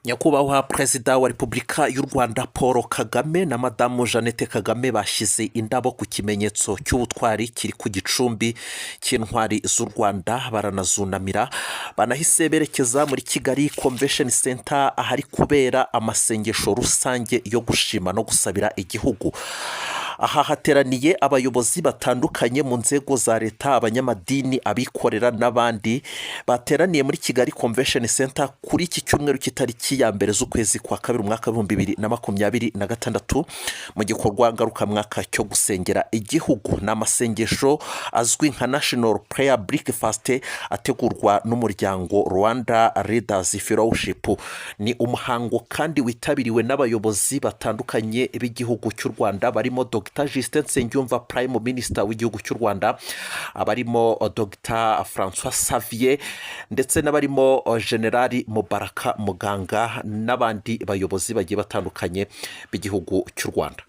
Nyakubahwa Perezida wa Repubulika y'u Rwanda Paul Kagame na Madamu Jeannette Kagame bashyize indabo ku kimenyetso cy'ubutwari kiri ku gicumbi cy'Intwari z'u Rwanda, baranazunamira. Banahise berekeza muri Kigali Convention Center, ahari kubera amasengesho rusange yo gushima no gusabira igihugu. Aha hateraniye abayobozi batandukanye mu nzego za leta, abanyamadini, abikorera n'abandi bateraniye muri Kigali Convention Center kuri iki cyumweru cy'itariki ya 1 z'ukwezi kwa kabiri, umwaka w'2026, mu gikorwa ngarukamwaka cyo gusengera igihugu. Ni amasengesho azwi nka National Prayer Breakfast, ategurwa n'umuryango Rwanda Leaders Fellowship. Ni umuhango kandi witabiriwe n'abayobozi batandukanye b'igihugu cy'u Rwanda, barimo Dr Justin Nsengiyumva, Prime Minister w'igihugu cy'u Rwanda, abarimo Dr Francois Xavier, ndetse n'abarimo Generali Mubaraka Muganga n'abandi bayobozi bagiye batandukanye b'igihugu cy'u Rwanda.